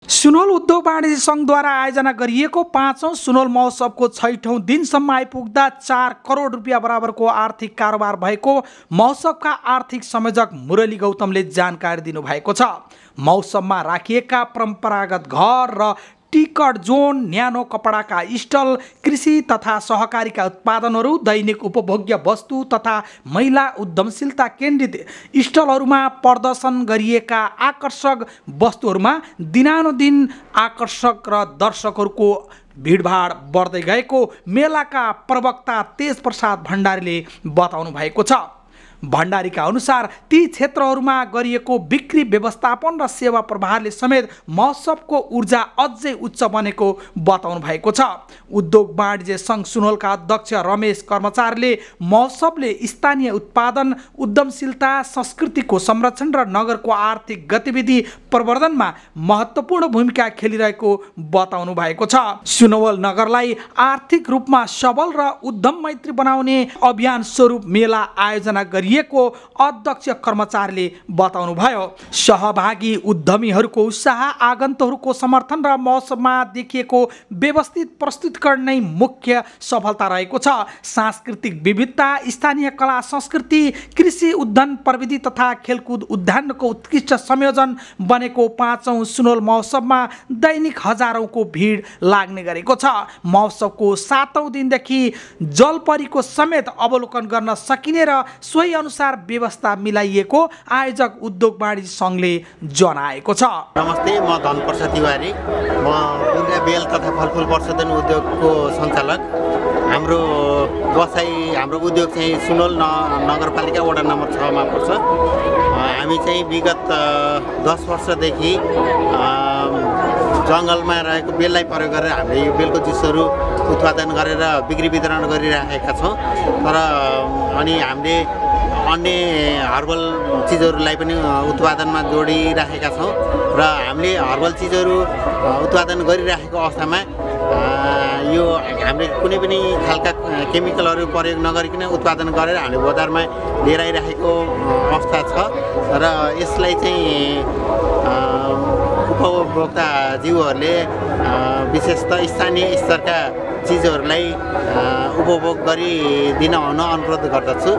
सुनोल उद्योग वाणिज्य सङ्घद्वारा आयोजना गरिएको 5औं सुनोल महोत्सवको 6औं दिनसम्म आइपुग्दा 4 करोड रुपियाँ बराबरको आर्थिक कारोबार भएको महोत्सवका आर्थिक संयोजक मुरली गौतमले जानकारी दिनुभएको छ। महोत्सवमा राखिएका परम्परागत घर र टिकट जोन, न्यानो कपडाका स्टल, कृषि तथा सहकारीका उत्पादनहरू, दैनिक उपभोग्य वस्तु तथा महिला उद्यमशीलता केन्द्रित स्टलहरूमा प्रदर्शन गरिएका आकर्षक वस्तुहरूमा दिनानुदिन आकर्षक र दर्शकहरूको भिडभाड बढ्दै गएको मेलाका प्रवक्ता तेज प्रसाद भण्डारीले बताउनु भएको छ। भण्डारीका अनुसार ती क्षेत्रहरूमा गरिएको बिक्री व्यवस्थापन र सेवा प्रभारले समेत महोत्सवको ऊर्जा अझै उच्च बनेको बताउनु भएको छ। उद्योग वाणिज्य सङ्घ सुनोलका अध्यक्ष रमेश कर्मचारीले महोत्सवले स्थानीय उत्पादन, उद्यमशीलता, संस्कृतिको संरक्षण र नगरको आर्थिक गतिविधि प्रवर्धनमा महत्त्वपूर्ण भूमिका खेलिरहेको बताउनु भएको छ। सुनवल नगरलाई आर्थिक रूपमा सबल र उद्यम मैत्री बनाउने अभियान स्वरूप मेला आयोजना गरिएको अध्यक्ष कर्मचारीले बताउनुभयो। सहभागी उद्यमीहरूको उत्साह, आगन्तुकहरूको समर्थन र महोत्सवमा देखिएको व्यवस्थित प्रस्तुतिकरण नै मुख्य सफलता रहेको छ। सांस्कृतिक विविधता, स्थानीय कला संस्कृति, कृषि उद्यान प्रविधि तथा खेलकुद उद्यानको उत्कृष्ट संयोजन बनेको 5औं सुनोल महोत्सवमा दैनिक हजारौंको भिड लाग्ने गरेको छ। महोत्सवको 7औं दिनदेखि जलपरीको समेत अवलोकन गर्न सकिने र सोही अनुसार व्यवस्था मिलाइएको आयोजक उद्योग वाणिज्य सङ्घले जनाएको छ। नमस्ते, म धनप्रसाद तिवारी, म दुर्गा बेल तथा फलफुल प्रशोधन उद्योगको सञ्चालक। हाम्रो उद्योग चाहिँ सुनोल नगरपालिका वडा नम्बर 6 मा पर्छ। हामी चाहिँ विगत 10 वर्षदेखि जङ्गलमा रहेको बेललाई प्रयोग गरेर हामीले यो बेलको जुसहरू उत्पादन गरेर बिक्री वितरण गरिरहेका छौँ। अनि हामीले अन्य हर्बल चिजहरूलाई पनि उत्पादनमा जोडिराखेका छौँ र हामीले हर्बल चिजहरू उत्पादन गरिराखेको अवस्थामा यो हामीले कुनै पनि खालका केमिकलहरू प्रयोग नगरिकन उत्पादन गरेर हामीले बजारमा लिएर आइराखेको अवस्था छ र यसलाई चाहिँ उपभोक्ता जीवहरूले विशेषतः स्थानीय स्तरका चिजहरूलाई उपभोग गरिदिन हुन अनुरोध गर्दछु।